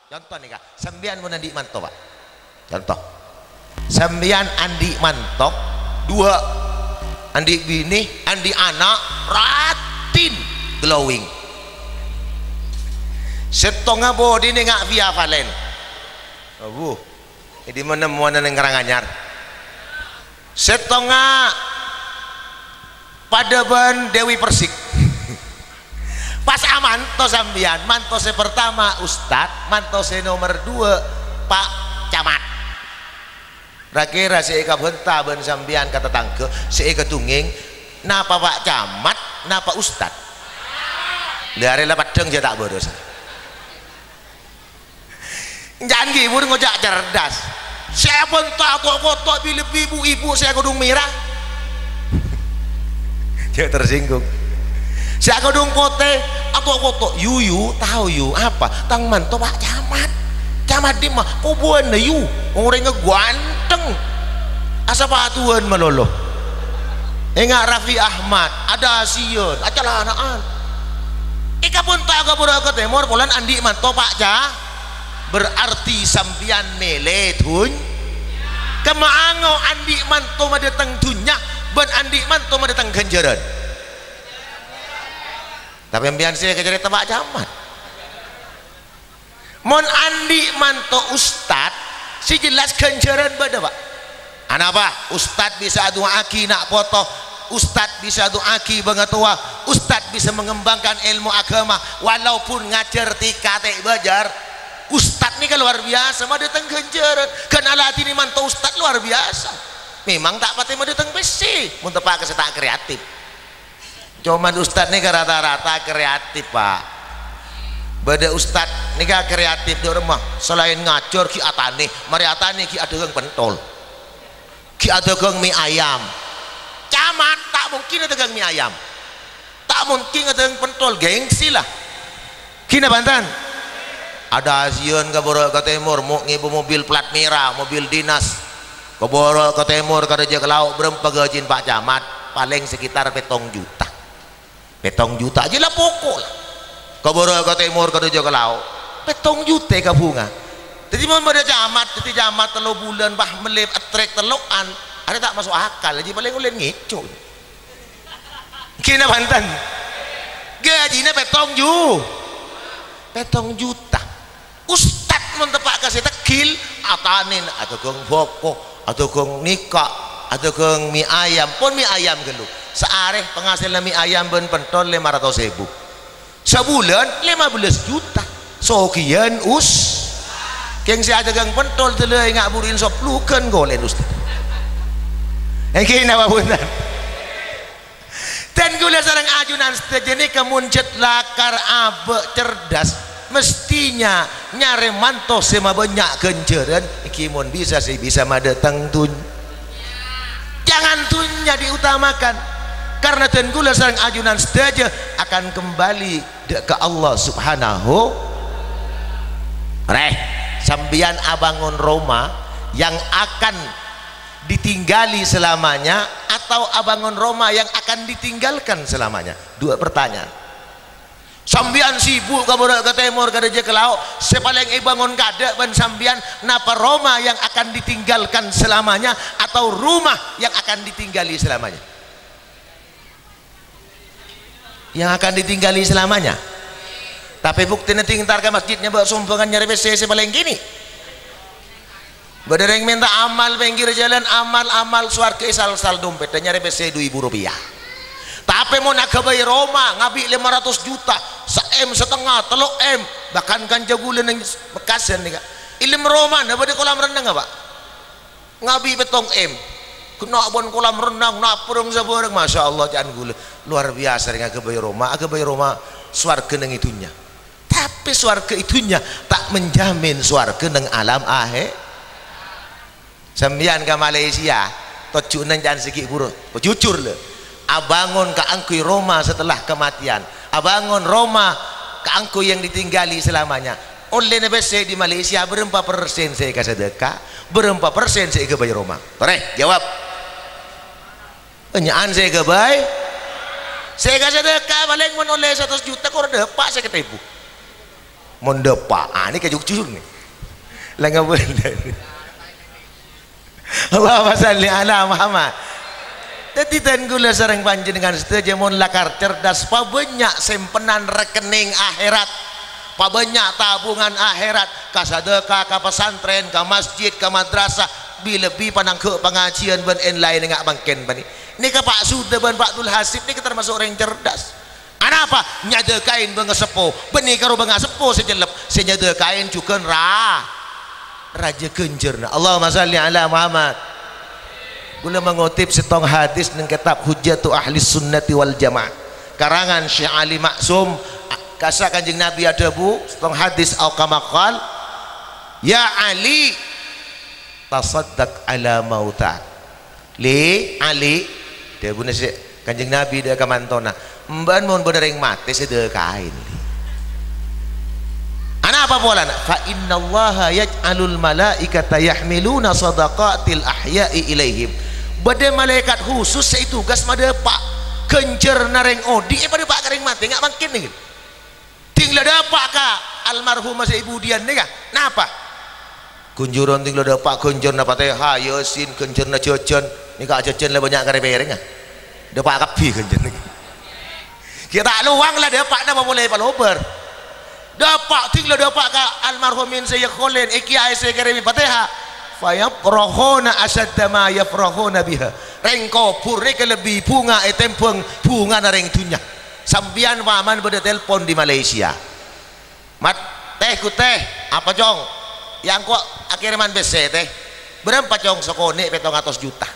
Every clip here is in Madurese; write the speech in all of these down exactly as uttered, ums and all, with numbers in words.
Conto nèka, sampèyan mon andi' manto, Pak. Conto. Sampèyan andi' manto, duwâ'. Andi' binè, andi' ana', raddhin, glowing. Sèttongnga bhudhina nga' Via Valen. Abu, è dimma nemmowanna neng Karanganyar? Sèttongnga padâ bân Dewi Persik. Pas amanto sampèyan, manto sè pertama ustad, manto sè nomer duwâ' Pak Camat. Ra-kèra sè èkabhânta bân sampèyan ka tatangghâ, sè èkadhungèng, napa Pak Camat, napa ustad? Lha arè la peddhâng jhâ' ta' bârâs. Jhân ghi' buru ngoca' cerdas. Sè abhânta to'-koto' bi-, lebbi bu-ibu sè akodhung mèra. Jhâ' tersinggung. Sè akodhung potè, ato'-koto'. Yu, yu, tao, yu. Apa? Tang manto Pak Camat. Camat dimma? Kobâna, yu. Orèngnga ganteng. Asapatuwân malolo. Enga' Raffi Ahmad, adâsiyân, acalana'an. Èkabhânta ka bârâ' ka tèmor, polana andi' manto Pak Ca-, Berarti sampèyan mèlè dhun-, kemma ango' andi' manto madâteng dhunnya bân andi' manto madâteng ghânjhârân. Tapè sampèyan sè èkacarèta Pak Camat. Mon andi' manto ustad, sè jelas ghânjhârân bâdâ, Pak. Anapa? Ustad bisa adu'aaghi na' poto, ustad bisa adu'aaghi bângatowa, ustad bisa mengembangkan èlmo aghâma, walaupun ngajhâr tèka ta' bâjâr. Ustad nèka luar biasa, madâteng ghânjhârân. Ghân aladhinè manto ustad luar biasa. Memang ta' patè madâteng pèssè, mon teppa' ka sè ta' kreatif. Coman ustad nèka rata-rata kreatif, Pak. Bâdâ ustad nèka kreatif dâ' remma, salaèn ngajhâr ghi' atanè, marè atanè ghi' adhâghâng pentol. Ghi' adhâghâng mi ayam. Camat ta' mungkin adhâghâng mi ayam. Ta' mungkin adhâghâng pentol, gengsi la. Ghina bhânten. Adâsiyân ka bârâ' ka tèmor, mo-, ngèbâ mobil plat mèra, mobil dinas. Ka bârâ' ka tèmor, ka dâjâ ka lao', bârâmpa ghâjina Pak Camat? Palèng sekitar pèttong juta. Pèttong juta jiyâ la poko' la. Ka bârâ' ka tèmor, ka dâjâ ka lao'. Pèttong juta èkabhunga. Dhâddhi mon bâdâ camat, dhâddhi camat tello bulân, bâh, mellè attrek tello'an, arè ta' maso' akal, jiyâ palèng ollè ngèco'. Ghina bhânten. Ghâjina pèttong ju-, pèttong juta. Ustad mon teppa' ka sè teggil, atanèna adhâghâng bhâko, adhâghâng nèka, adhâghâng mi ayam, pon mi ayam ghâllu. Saarè pangasellanna mi ayam bân pentol lèma ratos èbu. Sabulân lèma bellâs juta. Sogiyân us-, kèng sè adhâghâng pentol dâlâ ènga' buru ènsop lugân kolèn ustad. Èngghi napa bhunten? Dân kaulâ sareng ajunan sadhâjâ nèka mon jhât lakar abâ' cerdas, mestinya nyarè manto sè mabânnya' ghânjhârân, èngghi mon bisa sè bisa madâteng dhun-, jangan dhunnya diutamakan, karena dân kaulâ sareng ajunan sadhâjâ akan kembali dâ' ka Allah Subhanahu. Rèh, sampèyan abângon roma yang akan ditinggali selamanya atau abângon roma yang akan ditinggalkan selamanya? Dua pertanyaan. Sampèyan sibuk ka bârâ' ka tèmor, ka dâjâ ka lao', sè palèng èbângon kaadâ' bân sampèyan, napa roma yang akan ditinggalkan selamanya atau rumah yang akan ditinggali selamanya? Yang akan ditinggali selamanya. Tapè buktèna dhing entar ka masjid nyabâ' sombhângan nyarè pèssè sè palèng kènè'. Bâdâ rèng mènta amal pèngghir jhâlân, amal-amal sowarghâ èsal-sal dompètta nyarè pèssè du èbu ropèya. Tapè mon aghâbây roma ngabi' lèma ratos juta, sa-M satengnga, tello M, bahkan kanca kaulâ neng Mekkasân nèka. È dâlem romana bâdâ kolam renang, Pak. Ngabi' pèttong M. Kènè' bân kolam renang, naparèng sabârâng. Masya Allah, ca'na kaulâ. Luar biasa rèng aghâbây roma, aghâbây roma sowarghâ neng è dhunnya. Tapè sowarghâ è dhunnya ta' menjamin sowarghâ neng alam ahè-, Sampèyan ka Malaysia, tojjhuna ca'na sè ghi' bhuru. Jujur, lho. Abângon kaangghuy roma setelah kematian. Abângon roma kaangghuy yang ditinggali selamanya. Ollèna pèssè di Malaysia bârâmpa persen sè èkasadâka, bârâmpa persen sè èghâbây roma? Torè, jawab. Bânnya'an sè èghâbây. Sè èkasadâka palèng mon ollè satos juta, kor dâpa' sèket èbu. Mon dâpa', ah, nèka jhuk-jhuk nè. La ngabâlâ. Allahumma shalli ala Muhammad. Dhâddhi, dân kaulâ sareng panjhennengan sadhâjâ mon lakar cerdas, pabânnya' sèmpenan rekening akhèrat, pabânnya' tabungan akhèrat, ka sadâka, ka pesantren, ka masjid, ka madrasah, bi-, lebbi panangghâ' pangajiyân bân èn-laèn nga' mangkèn panè. Nèka Pa' Suda bân Pa' Dul Hasid nèka tamaso' orèng cerdas. Anapa? Nyadâkaè bângaseppo, bânnè karo bângaseppo sè cellep, sè nyadâkaè jhughân ra-, rajâ ghânjhârânna. Allahumma shalli ala Muhammad. Kaulâ mangotip sèttong hadis neng kètab Hujjatu Ahlis Sunnati wal Jamaah, karangan Syekh Ali Maksum, kassa' Kanjeng Nabi adhâbu, sèttong hadis, au kama qal, "Ya Ali, tasaddaq ala mautak." "Li, Ali," dhâbuna sè Kanjeng Nabi dâ' ka mantona, "Embâ'ân mon bâdâ rèng matè sè dâkaè, Li." Anapa polana? "Fa innallaha yaj'alul malaikata yahmiluna sadaqatil ahya'i ilaihim." Bâdâ malaèkat khusus sè ètugas madâpa' ghânjhârânna rèng odi' èpadâpa' ka rèng matè, nga' mangkèn nèka. Dhing la dâpa' ka almarhumah sè è budiyân nèka. Napa? Ghânjhârân dhing la dâpa' ghânjhârânna Fatihah, Yasin, ghânjhârânna jhâjhân. Nèka jhâjhân la bânnya' karè pèrèngnga. Dâpa' kabbhi ghânjhârân nèka. Ghi' ta' lowang la dâpa' napa polè palobâr. Dâpa' dhing la dâpa' ka almarhumin Syekh Kholil, è kiyaè sè kèrèmè Fatihah. "Fayafrahuna asyadda ma yafrahuna biha." Rèng kobhur nèka lebbi bhunga ètèmbhâng bhungana rèng dhunnya. Sampèyan, paman, bâdâ telpon di Malaysia. "Mat, Tèh, Gu Tèh, apa, Cong? Yâ, engko' akèrèman pèssè, Tèh." "Bârâmpa, Cong?" "Sakonè' pèttong atos juta."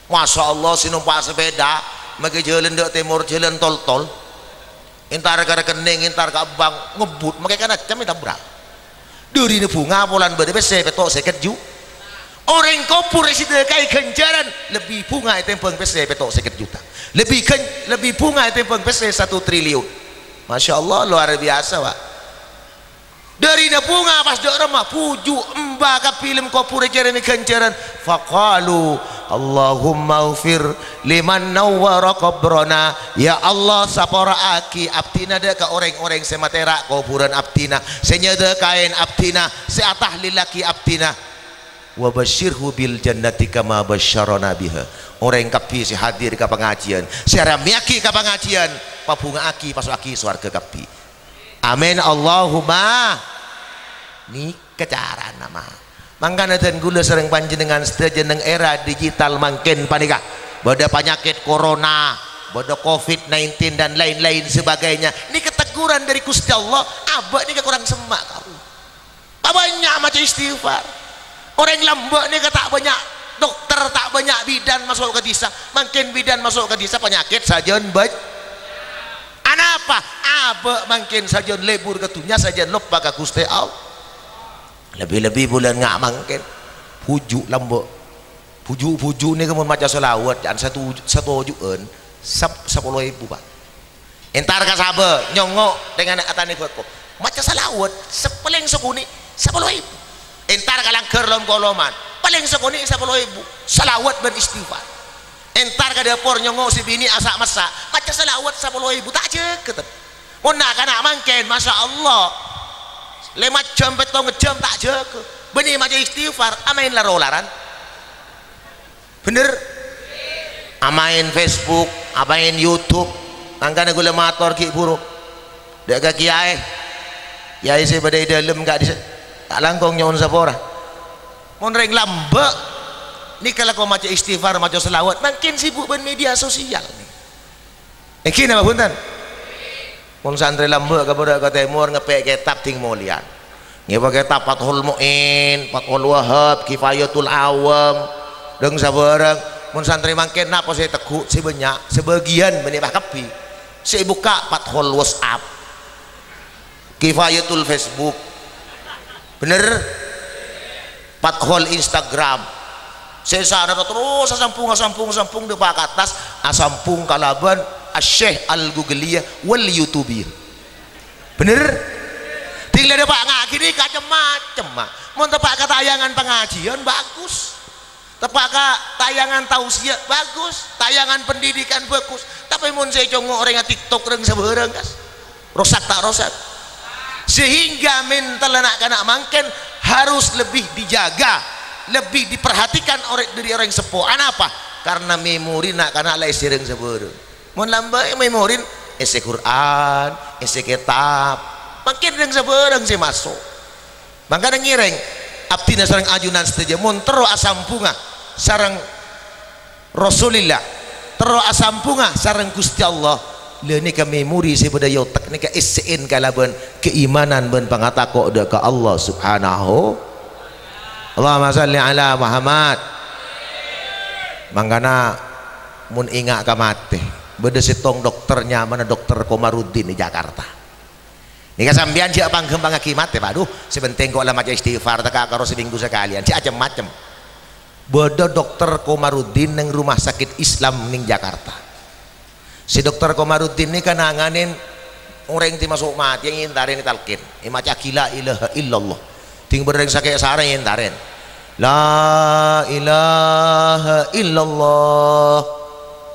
Masya Allah, sè nompa' sapèda, makè jhâlân dâ' tèmor, jhâlân tol-tol. Entar ka rekening, entar ka bank, ngebbhut, makè kana cem ètabrak. Dârina bhunga polana bâdâ pèssè pètto' sèket ju-, orèng kobhur sè èdâkaè ghânjhârân lebbi bhunga ètèmbhâng pèssè pètto' sèket juta. Lebbi ghân-, lebbi bhunga ètèmbhâng pèssè satu triliun. Masya Allah, luar biasa, Pak. Dârina bhunga pas dâ' remma, bhuju' emba kabbhi è lem kobhur èkèrèmè ghânjhârân. Faqalu, "Allahummaghfir liman nawwara qabrana." Ya Allah, sapora'aghi abdhina dâ' ka orèng-orèng sè matèra' kobhurân abdhina, sè nyadâkaè abdhina, sè atahlillaghi abdhina. "Wa basyirhu bil jannati kama basyarana biha." Orèng kabbhi sè hadir ka pangajiân, sè aramèyaghi ka pangajiân, pabhunga'aghi, paso'aghi sowarghâ kabbhi. Amin, Allahumma. Nèka carana, Ma. Mangkana dân kaulâ sareng panjhennengan sadhâjâ neng era digital mangkèn panèka. Bâdâ panyakèt corona, bâdâ covid nineteen dan lain-lain sebagainya. Nèka teguran dâri Ghustè Allah, abâ' nèka korang semma' ka Allah. Pabânnya' maca istighfar. Orèng lambâ' nèka ta' bânnya' dokter, ta' bânnya' bidan maso' ka dhisa. Mangkèn bidan maso' ka dhisa, panyakèt sajân bâj-, anapa? Abâ' mangkèn sajân lebur ka dhunnya, sajân loppa ka Ghustè Allah. Lebbi-lebbi bulân nga' mangkèn. Bhuju' lambâ'. Bhuju'-bhuju' nèka mon maca shalawat, ca'na satu-, satoju'ân, sap-, sapolo èbu, Pak. Entar ka sabâ, nyongngo' tèngana atanè bhâko. Maca shalawat, se-, palèng sakonè', sapolo èbu. Entar ka langghâr lom-koloman, palèng sakonè', sapolo èbu. Shalawat bân istighfar. Entar ka dâpor, nyongngo' sè binè' asa'-massa', maca shalawat sapolo èbu, ta' jâgâ, ten. Mon na'-kana' mangkèn, masya Allah. Lèma' jam, pètto jam ta' jâgâ. Bânnè maca istighfar, amaèn lar-olaran. Bhender? Amaèn Facebook, amaèn YouTube. Mangkana kaulâ mator ghi' bhuru. Dâ' ka kiyaè. Kiyaè sè bâdâ è dâlem ka'dissa'. Ta' langkong nyo'on sapora. Mon rèng lambâ', nèka lako maca istighfar, maca shalawat, mangkèn sibuk bân media sosial. Èngghi napa bhunten? Mon santrè lambâ' ka bârâ' ka tèmor ngèpè' kètab dhing molèyan. Ngèpè' kètab Fathul Mu'in, Fathul Wahhab, Kifayatul Awam, dâng sabârâng. Mon santrè mangkèn napa sè tegghu', sè bânnya', sabâgiyân bânnè pas kabbhi. Sè èbukka' Fathul WhatsApp, Kifayatul Facebook. Bhender? Fathul Instagram. Sèsana terros asambhung, asambhung, asambhung dâpa' ka attas, asambhung kalabân Asy-Syaikh Al-Ghughliyah wal Yutubiyah. Bhender? Dhing la dâpa' ngaghi nèka cem-macem, Ma. Mon teppa' ka tayangan pangajiân, bagus. Teppa' ka tayangan tausiah, bagus. Tayangan pendidikan, bagus. Tapè mon sè ècongngo' orèngnga TikTok rèng sabârâng, kas. Rosak ta' rosak? Sehingga mental na'-kana' mangkèn harus lebih dijaga, lebih diperhatikan orè-, dâri orèng seppo. Anapa? Karena memori na'-kana' la èssè rèng-sabhârâng. Mon lambâ' memori, èssè Qur'an, èssè kètab, mangkèn rèng-sabhârâng sè maso'. Mangkana ngèrèng, abdhina sareng ajunan sadhâjâ mon terro asambhungnga sareng Rasulillah, terro asambhungnga sareng Ghustè Allah. Lha nèka memori sè bâdâ è otek nèka èssè'è kalabân keimanan bân pangatako' dâ' ka Allah Subhanahu. Allahumma shalli ala Muhammad. Mangkana mon enga' ka matè, bâdâ sèttong dokter nyamana Dokter Komarudin è Jakarta. Nèka sampèyan jhâ' pangghâmpangaghi matè, Pak. Duh, sè pentèng ko' la maca istighfar, tèka karo samènggu sakalèyan. Jhâ' cem-macem. Bâdâ Dokter Komarudin neng rumah sakit Islam neng Jakarta. Si Dokter Komarudin nèka nanganè orèng sè maso' matè, èntarè talkèn, èmaca'aghi la ilaha illallah. Dhing bâdâ orèng sakè' sara èntarè. La ilaha illallah.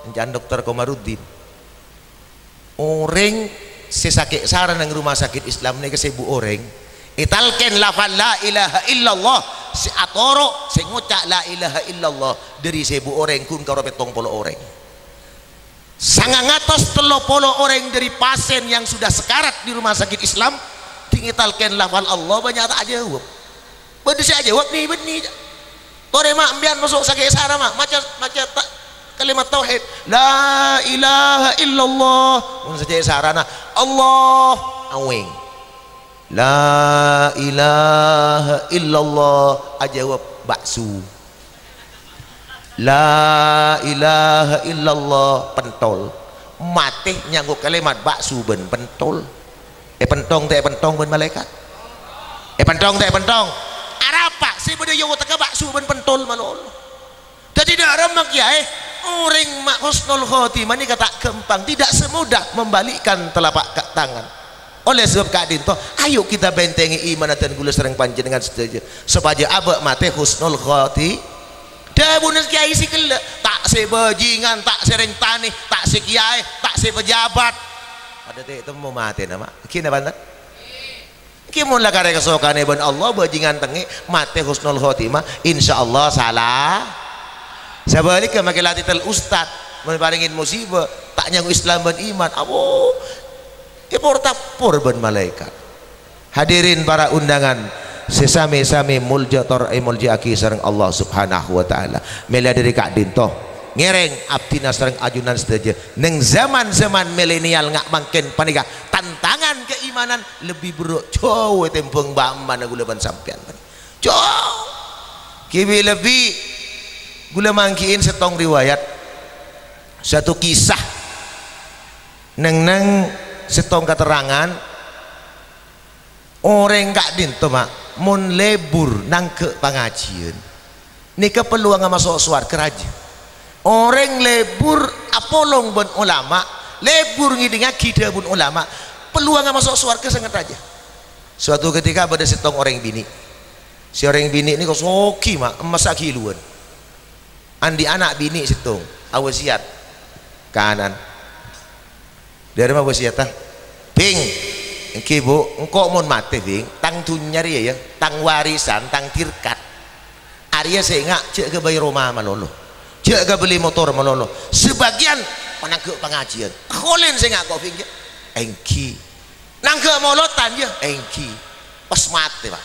Ènca'na Dokter Komarudin. Orèng sè sakè' sara neng rumah sakit Islam nèka sèbu orèng. Ètalkèn lafal la ilaha illallah, sè atoro' sè ngoca' la ilaha illallah dâri sèbu orèng ghun karo pèttong polo orèng. Sangang atos tello polo orèng dâri pasien yang sudah sekarat di rumah sakit Islam, dhing ètalkèn lafal Allah bânnya' ta' ajâwâb. Bâdâ sè ajâwâb, "Nè, bânnè, ca'." Torè, Ma', empèyan maso' sakè' sara, Ma'. Maca, maca ta-, kalimat tauhid. "La ilaha illallah." Mon sakè' sarana, "Allah." Awèng. "La ilaha illallah." Ajâwâb, "Bakso." "La ilaha illallah." Pentol. Matè nyangko kalimat bakso bân pentol. Èpentong ta' èpentong bân malaèkat? Èpentong ta' èpentong? Arapa sè bâdâ è otekka bakso bân pentol malolo? Dâddhi dâ' remma kèyaè, orèng ma-, husnul khotimah nèka ta' ghâmpang, tidak semudah membalikkan telapak ka-, tangan. Oleh sebab ka'dinto, ayo kita bentengè imanna dân kaulâ sareng panjhennengngan sadhâjâ, sopajâ abâ' matè husnul khoti-, Dhâbuna kèyaè sè ghellâ', ta' sè bhâjingan, ta' sè rèng tanè, ta' sè kèyaè, ta' sè pejabat. Padâ ta' ètemmo matèna, Ma'. Ghi napa enten? Ghi mon la karè kasokanè bân Allah, bhâjingan tengngè, matè husnul khotimah, insyaallah sala. Sabhâligghâ makè la tètel ustad, mon èparèngè musibâ, ta' nyangko Islam bân iman, awo, èpor-tapor bân malaèkat. Hadirin para undangan sè sami-sami molja tor èmolja'aghi sareng Allah Subhanahu wa Ta'ala. Mèla dâri ka'dinto, ngèrèng abdhina sareng ajunan sadhâjâ, neng zaman-zaman milenial nga' mangkèn panèka, tantangan keimanan lebbi berrâ' jhâu ètèmbhâng bâ'-emmana kaulâ bân sampèyan. Jhâu. Ghi bi-, lebbi kaulâ mangghi'in sèttong riwayat, satu kisah, neng-neng sèttong katerrangan, Orèng ka'dinto, Ma', mon lebur nangghâ' pangajiyân, nèka peluangnga maso' sowarghâ rajâ. Orèng lebur apolong bân olama, lebur ngèdingngaghi dhâbuna olama, peluangnga maso' sowarghâ sanget rajâ. Suatu ketika bâdâ sèttong orèng binè'. Sè orèng binè' nèko soghi, Ma', emmassa ghiluwân. Andi' ana' binè' sèttong, awasiyat ka ana'na. Dâri ma' wasiyatta? "Bhing, èngghi, Bu, engko' mon matè, Bhing, tang dhunnya rèya, ya, tang warisan, tang tirkat. Arèya sè enga' jhâ' ghâbây roma malolo. Jhâ' ghâbây motor malolo. Sabâgiyân panangghâ' pangajiyân. Kholèn sè enga' ko', Bhing, ya." "Èngghi." "Nangghâ' molodhân, ya?" "Èngghi." Pas matè, Pa'.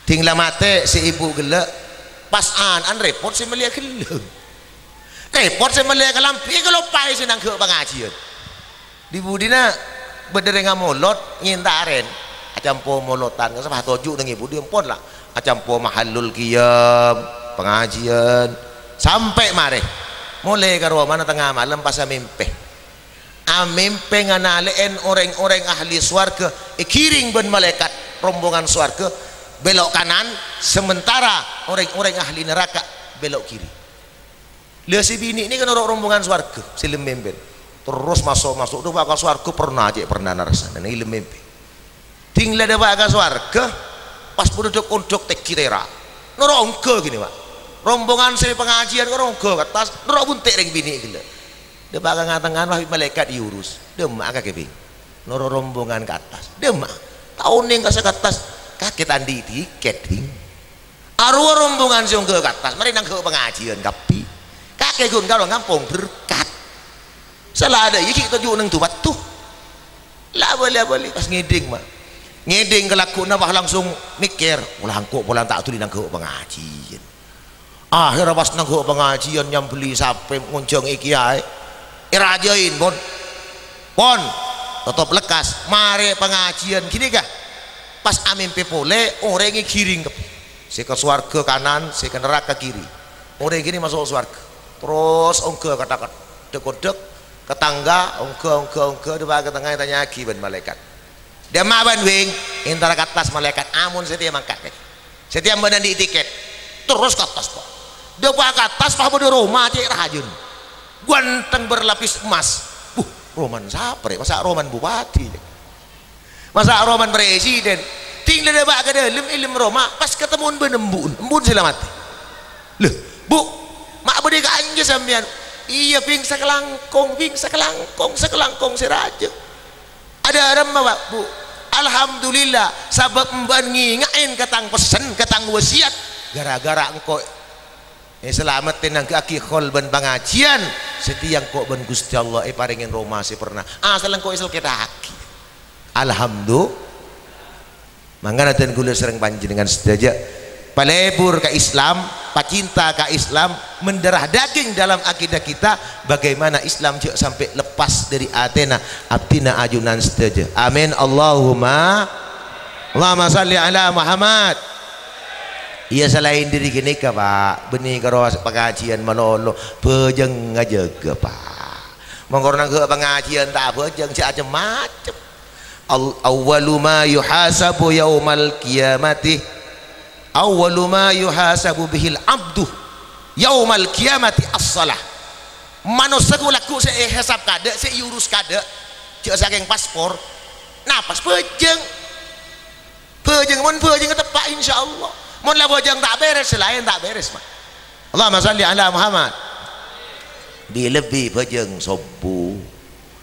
Dhing la matè sè ibu ghellâ', pas ana'na rèpot sè mellèya ghellâng. Rèpot sè mellèya kalambhi, èkaloppaè sè nangghâ' pangajiyân. Dhi-budhina bâdâ rèng amolod ngèntarèn, acampo molodhân, ka sapa toju' neng ibu dhi empon la, acampo mahallul qiyam, pangajiyân, sampè' marè. Molè ka romana tengnga malem pas amèmpè. Amèmpè nganalè'èn orèng-orèng ahli sowarghâ èghiring bân malaèkat rombongan sowarghâ bèlo' kanan, sementara orèng-orèng ahli naraka bèlo' kiri. Lha, sè binè' nèka noro' rombongan sowarghâ sè lem-mèmpèn. Terros maso'-maso', dâpa' ka sowarghâ pernah cè' pernah narasana neng lem-mèmpè. Dhing la dâpa' ka sowarghâ, pas padâ dhok-ondhok tèngghi tèra'. Noro' ongghâ kènè, Pa'. Rombongan sè pangajiyân noro' ongghâ ka attas, noro' bunte' rèng binè' ghellâ'. Dâpa' ka nga-, tengnga, wah, malaèkat èurus. Dâmma'a kakè, Bhing. Noro' rombongan ka attas. Dâmma'a. Ta' onèng ka sè ka attas, kakè ta' andi' tiket, Bhing. Arowa rombongan sè ongghâ ka attas, marè nangghâ' pangajiân kabbhi. Kakè ghun karo ngampong berkat. Sala adâ' iyâ ghi' toju' neng duwâttu. La bâli-abâli pas ngèdhing, ma'. Ngèdhing kalagghuwânna, pas langsung mèkkèr, "Pola engko' pola ta' dhuli nangghâ' pangajiân." Akhèrra pas nangghâ' pangajiân, nyambelli sapè, ngonjhâng è kèyaè. Èrajâi, pon. Pon, totop lekkas. Marè pangajiân ghânèka. Pas amèmpè polè, orèng èghirèng kabbhi. Sè ka sowarghâ kanan, sè ka naraka kiri. Orèng ghânèka maso' sowarghâ. Terros ongghâ kathak-kathak, dhek-onḍhek, ka tangga, ongghâ, ongghâ, ongghâ, dâpa' ka tengnga, ètanya'aghi bân malaèkat. "Dâ'emma bâ'na, Bhing?" "Èntara ka attas, malaèkat." "Amon satèya mangkat, eh. Satèya bâ'na andi' tiket." Terros ka attas, Pa'. Dâpa' ka attas, Pa', bâdâ roma cè' rajâna. Ganteng berlapis emas. "Buh, romana sapa rè? Masa' romana bupati?" Masa' romana presiden? Ding la dâpa' ka dâlem, è dâlem roma, pas katemmo bân embu'na. Embu'na sè la matè. "Lho, Bu', ma' bâdâ è ka'anja sampèyan?" "Iyâ, Bhing, sakalangkong, Bhing, sakalangkong, sakalangkong sè rajâ." "Adâ' aremma, Pak, Bu'?" "Alhamdulillah, sabâb bâ'na ngènga'è ka tang pessen, ka tang wasiyat. Gara-gara engko' èsalameddhi nangghâ'âghi khol bân pangajiân, satèya engko' bân Ghustè Allah èparèngè roma sè perna. Asalla engko' èsalkèta'aghi." Alhamdulillah. Mangkana dân kaulâ sareng panjhennengngan sadhâjâ, palebur ka Islam, pacinta ka Islam, mendarah daging dalam akidah kita, bagaimana Islam jhâ' sampè' lepas dâri atèna abdhina ajunan sadhâjâ. Amin. Allahumma, Allahumma shalli ala Muhammad. Iyâ, salaèn dâri ghânèka, Pa', bânnè karo pangajiân malolo, bhâjâng ajâgâ, Pa'. Mon karo nangghâ' pangajiân ta' abhâjâng, jhâ' cem-macem. Al-, awwalu ma yuhasabu yaumal qiyamati, awwalu ma yuhasabu bihil abdu yaumal qiyamati as-shalah. Manossa ghu-, lagghu' sè èhèsab kaadâ', sè èurus kaadâ', jhâ' sakèng paspor, napas bhâjâng. Bhâjâng, mon bhâjâng teppa', insyaallah. Mon la bhâjâng ta' bherres, sè laèn ta' bherres, Ma'. Allahumma shalli ala Muhammad. Bi-, lebbi bhâjâng sobbhu.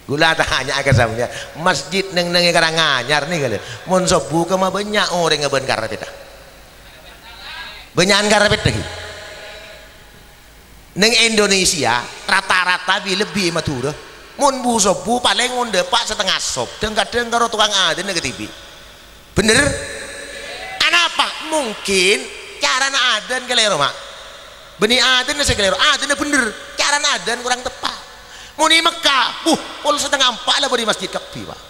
Ghulâ atanya'a ka sampèyan, masjid neng-neng è Karanganyar nèka, lho. Mon sobbhu kemma bânnya' orèngnga bân karpeddhâ? Bânnya'an karpeddhâ, ghi? Neng Indonesia, rata-rata bi-, lebbi è Madhurâ, mon bu-, sobbhu palèng mon dâpa' satengnga sop, dhâng-kadhâng karo tokang adânna kadhibi'. Bhender? Anapa? Mungkin carana adân kalèro, Ma'. Bânnè adânna sè kalèro, adânna bhender, carana adân korang teppa'. Mon è Mekka, buh, pokol satengnga empa' la bâdâ è masjid kabbhi, Pa'.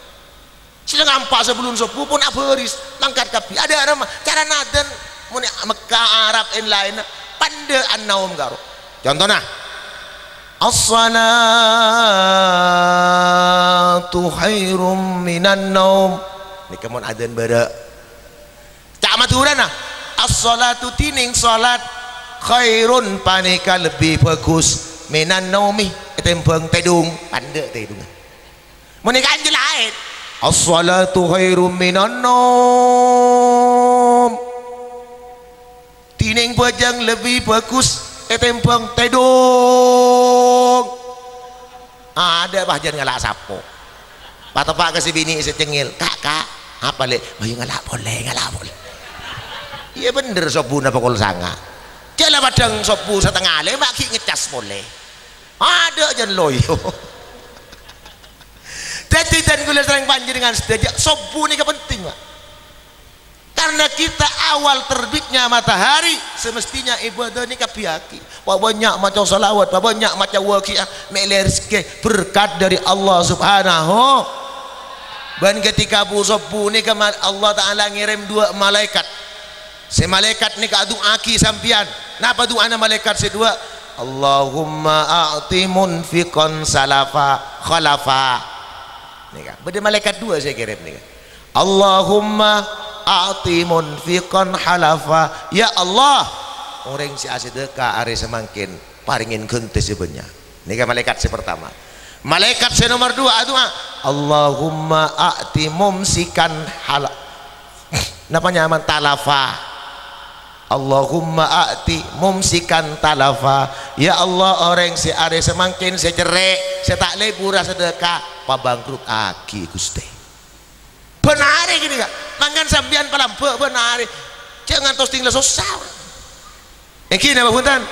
Satengnga empa' sabellun sobbhu pon abhâris, mangkat kabbhi. Adâ' arapa? Carana adân, mon è Mekka, Arab, èn-laènna, pandâ' an-naum karo. Contona, "As-salatu khairum minan naum." Nèka mon adân bârâ'. Ca' Madhurâna, "As-salatu," dhinèng salat, "khairun," panèka lebbi bhâghus, "minan naumi," ètèmbhâng tèdung, pandâ' tèdungnga. Mon è ka'anja laèn, "As-salatu khairum minan naum." Dhinèng bhâjâng lebbi bhâghus ètèmbhâng tèdung. Adâ' bâjâna ngala' sapo. Pateppa' ka sè binè' sè cengngel, "Ka', Ka', apa, Lè'?" "Mayu ngala' polè, ngala' polè." Iyâ bhender, sobbhuna pokol sanga'. Jhâ' la paddhâng sobbhu satengnga lèma' ghi' ngècas polè. Adâ' jân loyo. Dhâddhi, dân kaulâ sareng panjhennengngan sadhâjâ, sobbhu nèka penting, Pa'. Karena kita awal terbitnya matahari, semestinya ibadah nèka biyâki. Pabânnya' maca shalawat, pabânnya' maca waqiah, mèlè rezeki berkat dari Allah Subhanahu. Bân ketika bu-, sobbhu nèka ma-, Allah Ta'ala ngèrèm dua malaèkat. Sè malaèkat nèka adu'aaghi sampèyan. Napa du'ana malaèkat sè dua? "Allahumma a'ti munfiqan salafa, khalafa." Nèka, bâdâ malaèkat dua sè kèrèm nèka. "Allahumma a'ti munfiqan halafa." Ya Allah, orèng sè asedekah arè samangkèn, parèngè ghântè sè bânnya'. Nèka malaèkat sè partama. Malaèkat sè nomer dua adu'a, "Allahumma a'ti mumsikan hala-," napa nyamana, "talafa." "Allahumma a'ti mumsikan talafa." Ya Allah, orèng sè arè samangkèn sè cerrè', sè ta' lebur asedekah, pabangkrutaghi, Ghustè. Bân arè ghânèka. Mangkana sampèyan palambâ' bân arè. Jhâ' ngantos dhinggâlla sossa. Èngghi napa bhunten?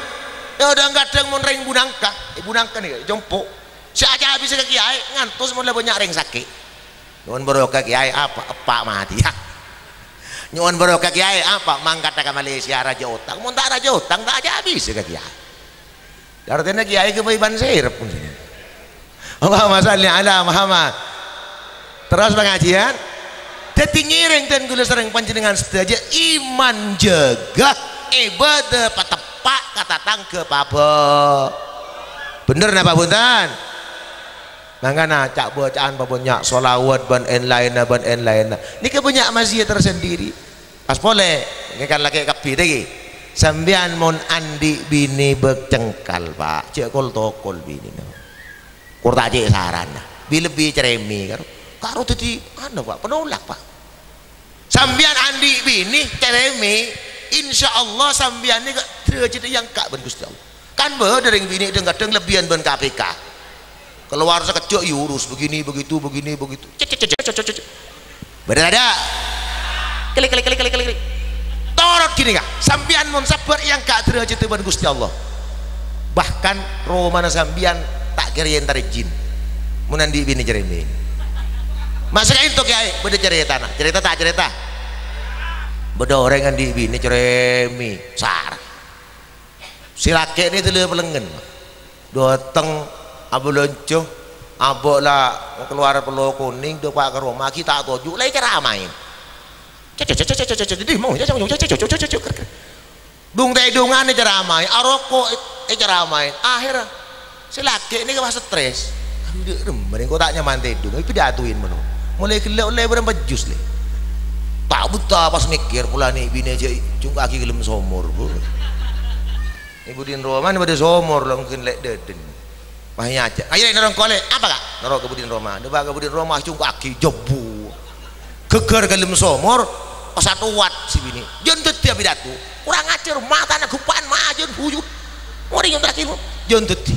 Ya, kadhâng-kadhâng mon rèng Bunangka, è Bunangka nèka, compo'. Sè ajâ abis ka kèyaè, ngantos mon la bânnya' rèng sakè'. Nyo'on barokah kèyaè, apa? Eppa' matè, ya. Nyo'on barokah kèyaè, apa? Mangkata ka Malaysia, rajâ otang. Mon ta' rajâ otang, ta' ajâ abis ka kèyaè. Artèna kèyaè ghâbây bân serep. Allahumma shalli ala Muhammad. Terros pangajiyân. Dhâddhi ngèrèng dân kaulâ sareng panjhennengngan sadhâjâ iman jâgâ, ibâdâ pateppa' ka tatangghâ pabâ-, bhender napa bhunten? Mangkana ca'-bâca'an pabânnya', sholawat bân èn-laènna, bân èn-laènna. Nèka bânnya' maziyat tersendiri. Pas polè, nèka kan lakè' kabbhi, ta' ghi? Sampèyan mon andi' binè bâk cengkal, Pak, jhâ' kol-tokol binèna. Kor ta' cè' sarana. Bi-, lebbi cerèmè, karo. Karo dhâddhi, anu, Pak, penolak, Pak. Sampèyan andi' binè, cerèmè, insyaallah sampèyan nèka dârâjhâddhâ èangka' bân Ghustè Allah. Kan bâdâ rèng binè dhâng-kadhâng lebbiyân bân K P K. Kalowar sakejjhâ' èurus, begini, begitu, begini, begitu. Cek, cek, cek, cek, cek, cek. Bâdâ tadâ'? Klik, klik, klik, klik, klik, klik. Torot ghânèka, sampèyan mon sabbhâr èangka' dârâjhâddhâ bân Ghustè Allah. Bahkan romana sampèyan ta' kèra èentarè jin. Mon andi' binè cerèmè. Masa kaènto kèyaè, bâdâ carètana. Carèta ta' carèta? Bâdâ orèng andi' binè cerèmè, sara. Sè lakè' nè dâlâ pelengngen. Dâteng, abâlânjhâ, abâ' la kalowar pello konèng, dâpa' ka roma, ghi' ta' toju', la ècaramaè. Cek, cek, cek, cek, cek, cek, cek, cek, cek, cek, cek, cek, cek, cek, cek, cek. Dhung-tèdhungan ècaramaè, aroko' è-, ècaramaè. Akhèrra, sè lakè' nèka pas stres. Andâ' remma rèng ko' ta' nyaman tèdhung, èpidatoè mano. Molaè ghellâ' ollè bârâmpa jus, lè. Ta' bhunta pas mèkkèr, polana binè jhâ' ècungka'aghi ka dâlem somor, Bu. È budina roma bâdâ somor, la mungkin lè' dâdân. Pas èajhâk, "Ayo, lè', noro' engko', lè'." "Apa, Ka'?" "Noro' ka budina roma." Dâpa' ka budina roma, ècungka'aghi, jhâbu. Ghâgghâr ka dâlem somor, pas atowat sè binè. "Jân dhâddhi apidato. Kurang ajar, matana ghâpa'an, majân bhuyut. Morè nyontraghi mo. Jân dhâddhi."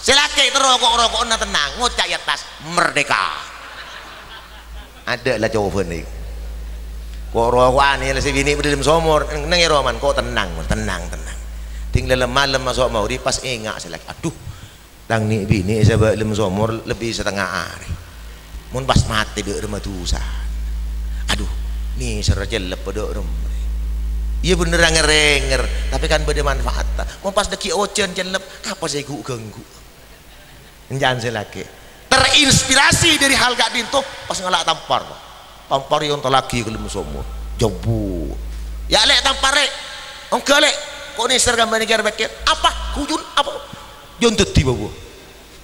Sè lakè' terro ko'-roko'na tennang, ngoca' è attas, "Merdeka." Adâ' la cobâna. Ko'-roko'an la sè binè' bâdâ dâlem somor, neng, neng è roma, ko' tennang, tennang, tennang. Ding lem-malem maso' maghrib pas enga' sè lakè'. Adhu, tang nè' binè' sè bâ' dâlem somor lebbi satengnga arè. Mon pas matè dâ' remma dhusa. Adhu, nèserra cellep dâ' remma. Iyâ bhender anger-enger, tapè kan bâdâ manfaatta. Mon pas dâgghi' ojhân cellep, apa sè ghu-ghângghu? Ènca'an sè lakè'. Terinspirasi dâri hal ka'dinto, pas ngala' tampar. Tampar èontallaghi ka dâlem somor. Jhâbu. "Ya', lè', tampar, lè'." "Ongghâ, lè'." "Ko' nèser ka bâ'na kèr-pèkkèr." "Apa? Ghu jun apa?" Jân dhâddhi bâbâ.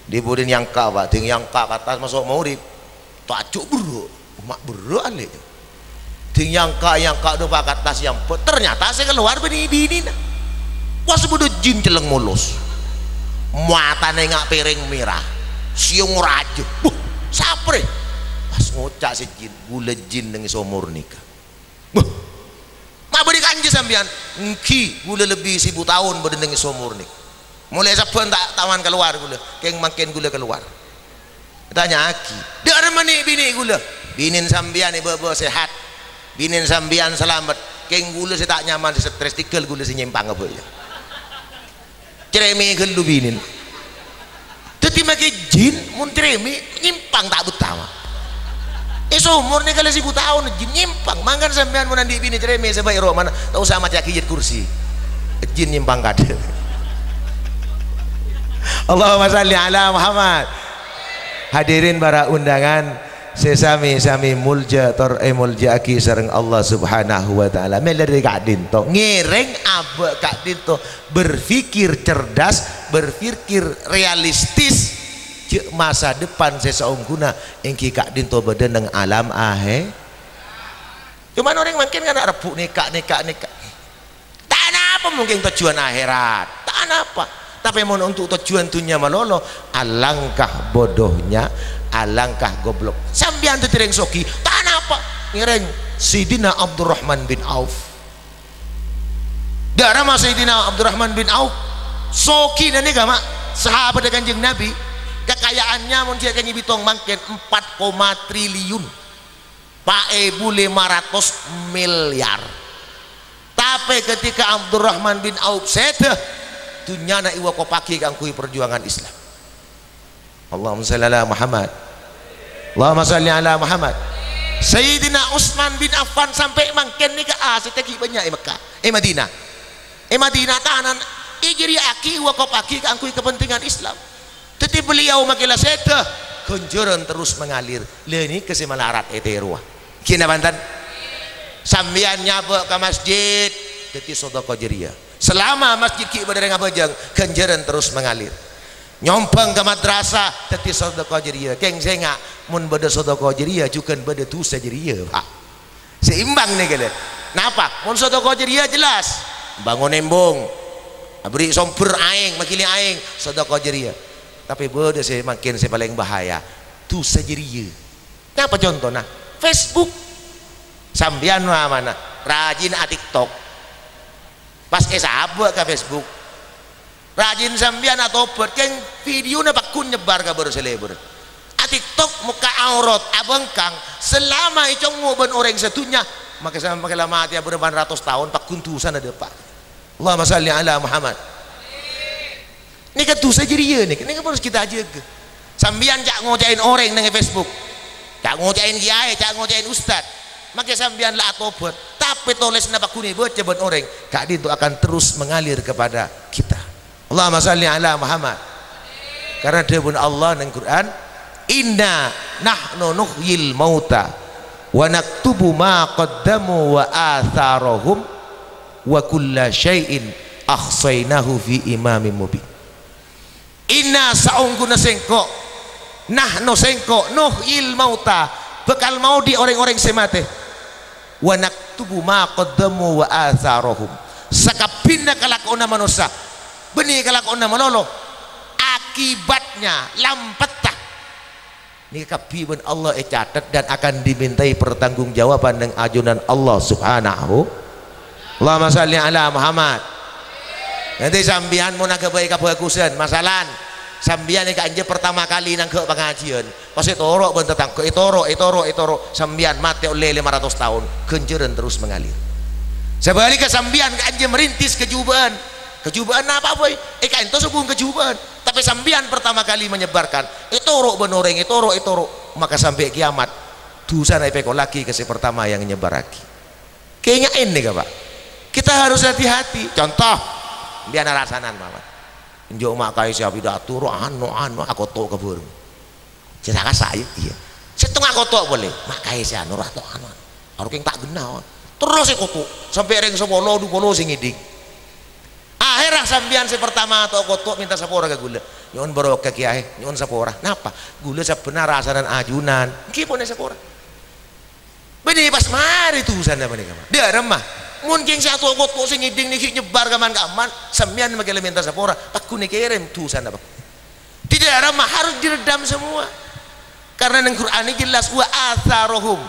Dhi budina èangka', Pak. Ding èangka' ka attas maso' maghrib. Tajo' berrâ'. Ma' berrâ' alè'. Ding èangka', èangka' dâpa' ka attas èambâ'. Ternyata sè kalowar bânnè binèna. Pas bâdâ jin celleng molos. Matana enga' pèrèng mèra. Sèyong rajâ. "Buh, saprè?" Pas ngoca' sè jin, "Ghulâ jin neng è somor nèka." "Buh, ma' bâdâ è kanja sampèyan?" "Èngghi, ghulâ lebbi sèbu taon bâdâ neng è somor nèka. Molaè sabbhân ta', ta' man kalowar ghulâ. Kèng mangkèn ghulâ kalowar." Ètanya'aghi, "Dâ' remma nè' binè' ghulâ?" "Binèna sampèyan è bâbâ sehat. Binèna sampèyan salamet. Kèng ghulâ sè ta' nyaman, sè stres, tèghâl ghulâ sè nyèmpang abâ' iyâ." Cerèmè ghâllu binèna. Dhâddhi makè jin mon cerèmè nyèmpang ta' bhunta, Pak. È somor nèka la sèbu taon jin nyèmpang. Mangkana sampèyan mon andi' binè cerèmè sè bâi romana, ta' osa maca'aghi Ayat Kursi. Jin nyèmpang kadhâ'. Allahumma shalli ala Muhammad. Hadirin para undangan, sè sami-sami molja tor èmolja'aghi sareng Allah Subhanahu wa Ta'ala. Mèla dâri ka'dinto, ngèrèng abâ' ka'dinto, berpikir cerdas, berpikir realistis, jhâ' masa depan sè saongghuna èngghi ka'dinto bâdâ neng alam ahè-, Coma orèng mangkèn kan rebbhu' nèka, nèka, nèka. Ta' napa mungkin tojjhuwân akhèrat. Ta' napa. Tapè mon untuk tojjhuwân dhunnya malolo, alangkah bodohnya, alangkah goblok. Sampèyan dhâddhi rèng soghi, ta' napa. Ngèrèng Sayyidina Abdurrahman bin Auf. Dâ' remma Sayyidina Abdurrahman bin Auf. Soghina nèka, ma', sahabaddhâ Kanjeng Nabi. Kakayaannya mon jhâ' kèngèng èbitong mangkèn empat koma triliun. Pa' èbu lèma ratos milyar. Tapè ketika Abdurrahman bin Auf sèdhâ, dhunnyana èwakopaghi kaangghuy parjuangan Islam. Allahumma shalli ala Muhammad. Allahumma shalli ala Muhammad. Sayyidina Utsman bin Affan sampè' mangkèn nèka asètta ghi' bânnya' è Mekkah, è Madinah. È Madinah tanana èjârèya'aghi, èwakopaghi kaangghuy kapentingan Islam. Dhâddhi beliau makè la sèdhâ, ghânjhârân terros mangalir. Lha nèka sè malarat ètèrowa. Ghi napa enten? Sampèyan nyabâ' ka masjid, dhâddhi sadhâka jâriyah. Salama masjid ghi' bâdâ orèng abhâjâng, ghânjhârân terros mangalir. Nyombhâng ka madrasah, dhâddhi sadhâka jâriyah. Kèng sènga', mon bâdâ sadhâka jâriyah, jhughân bâdâ dhusa jâriyah, Pak. Seimbang nèka lho. Napa? Mon sadhâka jâriyah jelas. Bângon embung. Aberri' sombher aèng, magili aèng, sadhâka jâriyah. Tapè bâdâ sè mangkèn sè palèng bahaya. Dhusa jâriyah. Napa contona? Facebook. Sampèyan mamana rajin a-TikTok. Pas èsabâ' ka Facebook. Rajin sampèyan atobhât, kèng videona pagghun nyebbhâr ka bârâ' sè lèbâr. A-TikTok mokka' aurat, abhângkang, salama ècongngo' bân orèng sadhunnya, makè sampè' la matèya bârâmpan ratos taon, pagghun dhusana dâpa'. Allahumma shalli ala Muhammad. Nèka dhusa jâriyah nèka, nèka harus kita jâgâ. Sampèyan ca' ngoca'in orèng neng è Facebook. Ca' ngoca'in kiyaè, ca' ngoca'in ustad. Makè sampèyan la atobhât, tapè tolèsanna pagghun èbâca bân orèng, ka'dinto akan terus mengalir kepada kita. Allahumma shalli ala Muhammad. Karena dhâbuna Allah neng Quran, "Inna nahnu nuhyil mauta wa naktubu ma qaddamu wa atharahum wa kulla syai'in ahsainahu fi imamin mubin." Inna, saongghuna sèngko', nahnu, sèngko', nuhyil mauta, bhâkal maodhi' orèng-orèng sè matè. Wa naktubu ma qaddamu wa atharahum. Sakabbhiyânna kalakowanna manossa, bânnè kalakowanna malolo, akibatnya, lampetta. Nèka kabbhi bân Allah ècatet dan akan dimintai pertanggungjawaban neng ajunan Allah Subhanahu. Allahumma shalli ala Muhammad. Nanti sampèyan mon aghâbây kabhâghusân, masalan, sampèyan èkaanjhâ pertama kali nangghâ' pangajiân, pas ètoro' bân tatangghâ, ètoro', ètoro', ètoro', sampèyan matè ollè lèma ratos taon, ghânjhârân terros mangalir. Sabhâligghâ sampèyan èkaanjhâ merintis kajhubâ'ân, kajhubâ'ân napa bhâi? Èkaèntos sobung kajhubâ'ân. Tapè sampèyan pertama kali menyebarkan, ètoro' bân orèng, ètoro', ètoro', maka sampè' kiyamat, dhusana èpèkollaghi ka sè pertama yang nyebbhârraghi. Kènga'è nèka, Pak. Kita harus hati-hati. Contoh, sampèyan arasanan mawon. Enjâ' ma' kaè sè apidato, ro anu, anu, akoto' ka bâreng. Sè sakassa', iyâ, iyâ. Sèttong akoto' polè, ma' kaè sè anu, ro ato' anu, anu. Aro kèng ta' ghenna, terros èkoto', sampè' rèng sapolo, dupolo sè ngèdhing. Akhèrra sampèyan sè pertama to' koto' mènta sapora ka ghulâ. "Nyo'on barokah, Kèyaè, nyo'on sapora." "Napa?" "Ghulâ sabbhânna arasanan ajunan." "Èngghi pon èsapora." Bânnè pas marè dhusana panèka, Ma'. Dhâremma, mon kèng sè ato' koto' sè ngèdhing nèka nyebbhâr ka man-kamman, sampèyan makè la mènta sapora, pagghun èkèrèm dhusana, pagghun. Dhâremma harus diredam semua. Karena neng Qur'an ini jelas, "Wa atharahum."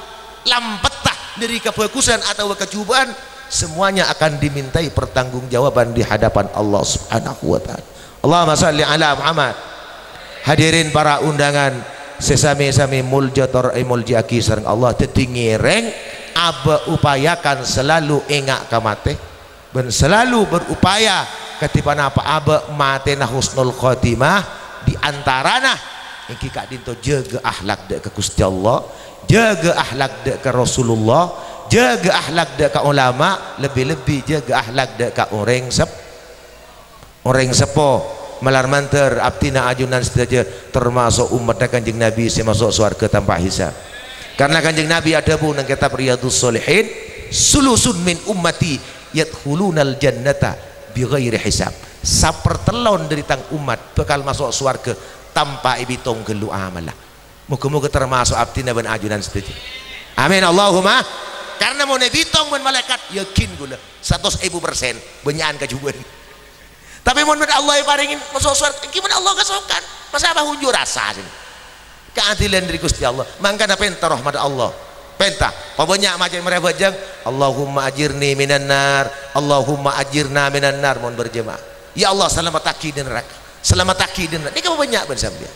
Lampetta dhâri kabhâghusân atabâ kajhubâ'ân, semuanya akan dimintai pertanggungjawaban di hadapan Allah Subhanahu wa Ta'ala. Allahumma shalli ala Muhammad. Hadirin para undangan sè sami-sami molja tor èmolja'aghi sareng Allah, dhâddhi ngèrèng abâ' upayakan selalu enga' ka matè. Bân selalu berupaya kadhi ponapa abâ' matèna husnul khotimah, di antarana èngghi ka'dinto jâgâ akhlak dâ' ka Ghustè Allah, jâgâ akhlak dâ' ka Rasulullah, jâgâ akhlak dâ' ka ulama, lebbi-lebbi jâgâ akhlak dâ' ka orèng sep-, orèng seppo. Malar mandhâr abdhina ajunan sadhâjâ tamaso' ommaddhâ Kanjeng Nabi sè maso' sowarghâ tanpa hisab. Karna Kanjeng Nabi adhâbu neng kètab Riyadhus Shalihin, "Sulusun min ummati yadkhulunal jannata bighairi hisab." Sapartellon dhâri tang ommat bhâkal maso' sowarghâ tanpa èbitong ghâllu amalla. Moghâ-moghâ tamaso' abdhina bân ajunan sadhâjâ. Amin, Allahumma. Karna mon èbitong bân malaèkat, yakin ghulâ, satos èbu persen, bânnya'an kajhubâ'ân. Tapè mon bân Allah èparèngè maso' sowarghâ, èngghi mon Allah kasokan. Masa' apa unjuk rasa sènè? Kaadilan dhâri Ghustè Allah. Mangkana pènta rahmat Allah. Pènta. Pabânnya' maca marè abhâjâng, "Allahumma ajirni minan nar, Allahumma ajirna minan nar," mon berjamaah. "Ya Allah, salamettaghi dhâri naraka. Salamettaghi dhâri naraka." Nèka pabânnya' bân sampèyan.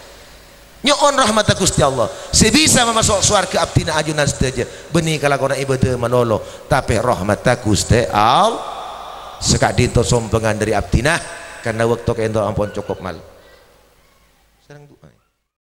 Nyo'on rahmatta Ghustè Allah. Sè bisa mamaso' sowarghâ abdhina ajunan sadhâjâ bânnè kalakowan ibâdâ malolo, tapè rahmatta Ghustè Allah. Saka'dinto sombhângan dhâri abdhina, karna bâkto ka'dinto ampon cokop malem. Sareng du'a.